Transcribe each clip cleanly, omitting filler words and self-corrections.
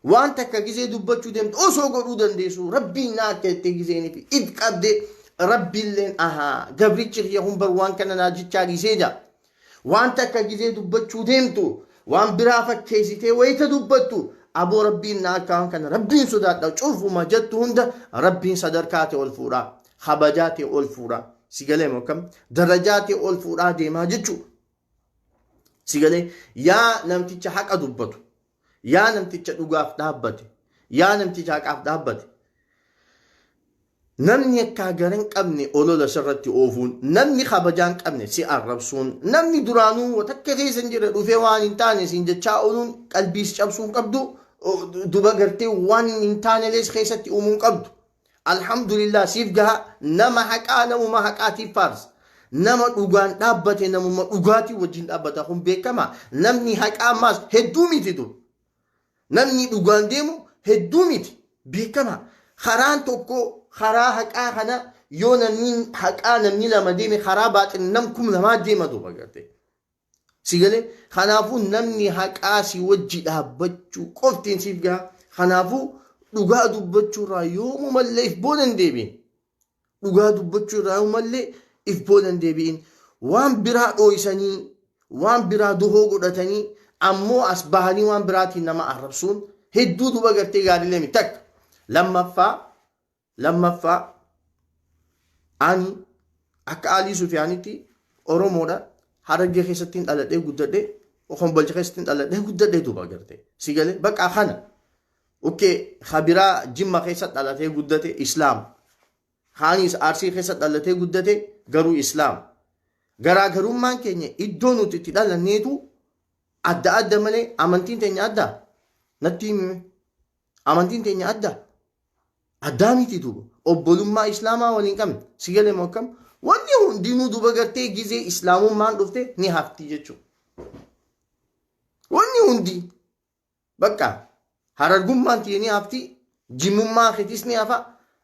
Waan takka gizee dubbachuu deemtu osoo godhuu dandeessu Rabbiin na akka jettee gizeenii fi if qabdee Rabbiilleen ahaa gabrichi kiyya kun bar waan kana naa jechaa dhiisee jaa. Waan takka gizee dubbachuu deemtu waan biraa fakkeessitee wayita dubbattu aboo Rabbiin na akka waan kana Rabbiin sodaadha cufuma jettu hunda Rabbiin sadarkaa ta'e ol fuudhaa kabajaa ta'e ol fuudhaa si galee moo akkam darajaa ta'e ol fuudhaa deemaa jechuudha. Si galee yaa namticha haqa dubbatu Yaa namticha dhugaaf dhaabbate. Yaa namticha haqaaf dhaabbate. Namni akkaa gara hin qabne olola sirratti oofuun, namni kabajaa hin qabne si arrabsuun, namni duraanuu takka keessa hin jirre dhufee waan hin taane siin jechaa ooluun qalbii si cabsuu hin qabdu, duba gartee waan hin taanelees keessatti uumuu hin qabdu. Alhamdulillah siif gaha nama haqaa namuma haqaatiif faarsa. Nama dhugaan dhaabbate namuma dhugaatii wajjin dhaabbata kun beekama. Namni haqaa ammaas hedduu miti dur. Namni dhugaan deemu hedduu miti beekama. Karaan tokko karaa haqaa kana yoo namni haqaa namni lama deeme karaa baaxil nam 2000 deema duuba gartee. Si galee? Kanaafuu namni haqaa si wajji dhaabbachuu qoftiin siif gaha. Kanaafuu dhugaa dubbachuu irraa yoomumallee if booda hin deebi'in. Dhugaa dubbachuu irraa yoomumallee if booda hin deebi'in. Waan biraa dhooysanii, waan biraa duhoo godhatanii, ammoo as bahanii waan biraatiin nama arrabsuun hedduu duba gartee gaariilee miti takka. Lammaffaa Lammaffaa, ani akka Alii Sufiyaanitti Oromoodha. Harargee keessattiin dhaladhee guddadhe, Kombolcha keessattiin dhaladhee guddadhe duuba garte. Si galee bakka kana. Ukkee kabiraa Jimma keessa dhalatee guddate Islaam. Kaanis Arsii keessa dhalatee guddate garuu Islaam. Garaagarummaan keenya iddoo nuti itti dhalanneetu adda adda malee amantiin teenya adda. Natti himi. Amantiin teenya adda. Addaa miti duuba. Obbolummaa Islaamaa waliin qabna. Si galee moo akkam? Wanni hundinuu duuba gartee gizee Islaamummaan dhufte ni hafti jechuudha. Wanni hundi bakka harargummaan tiyya ni hafti, jimmummaan keetis ni hafa,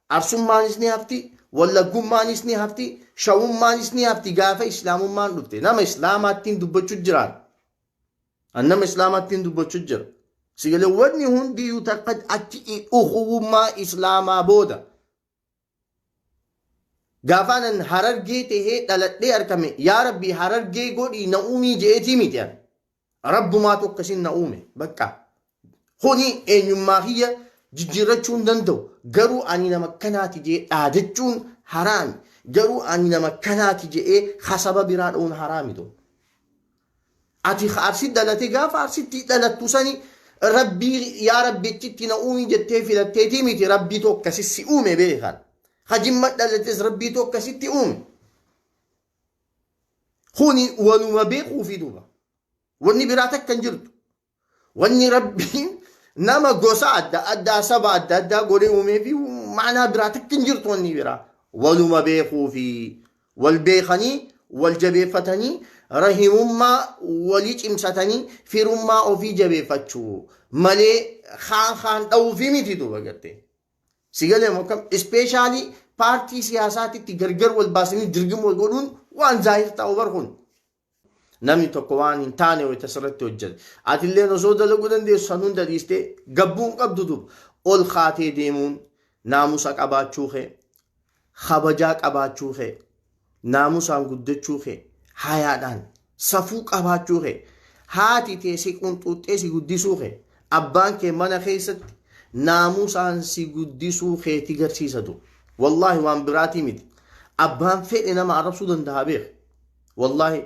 arsummaanis ni hafti, wallaggummaanis ni hafti, shawummaanis ni hafti gaafa Islaamummaan dhufte. Nama Islaamaattiin dubbachuu jiraan. An nama Islaamaattiin dubbachuu jira. Si galee wanni hundiyyuu takka achi ukhuwummaa Islaamaa booda. Gaafaan an harargee tahee dhaladhee argame yaa Rabbi harargee godhii na uumii je'eetii miti an. Rabbumaatu akkasin na uume bakka. Kuni eenyummaa kiyya jijjiirrachuu hin danda'u. Garuu ani nama akkanaati je'ee dhaadachuun haraami. Garuu ani nama akkanaati je'ee hasaba biraa dha'uun haraami ta'u. Ati ka Arsi dhalate gaafa Arsitti dhalattu sani Rabbii yaa Rabbi achitti na uumi jettee filatteetii miti Rabbiitu akkasi si uume beekan. Ka Jimma dhalates Rabbiitu akkasitti uume. Kuni waluma beekuufi duuba. Wanni biraa takka hin jirtu. Wanni Rabbiin nama gosa adda addaa saba adda addaa godhee uumee fi ma'anaa biraa takka hin jirtu wanni biraa. Waluma beekuu fi wal beekanii wal jabeeffatanii rahimummaa walii cimsatanii firummaa ofii jabeeffachuu malee kaan kaan dha'uu fi miti duuba gartee. Si galee moo akkam? Ispeeshaalii paartii siyaasaatitti gargar wal baasanii dirgim wal godhuun waan zaahir ta'u bar kun. Namni tokko waan hin taane wayita sirratti hojjete. Atilleen osoo dalaguu dandeessu san hunda dhiistee gabbuu hin qabdu duuba. Ol kaatee deemuun naamusa qabaachuu kee, kabajaa qabaachuu kee, naamusaan guddachuu kee, hayaadhaan safuu qabaachuu kee, haati tee si qunxuuxxee si guddisuu kee, abbaan kee mana keessatti naamusaan si guddisuu keeti garsiisa duuba. Wallaahi waan biraatii miti. Abbaan fedhe nama arrabsuu danda'a beeka. Wallaahi.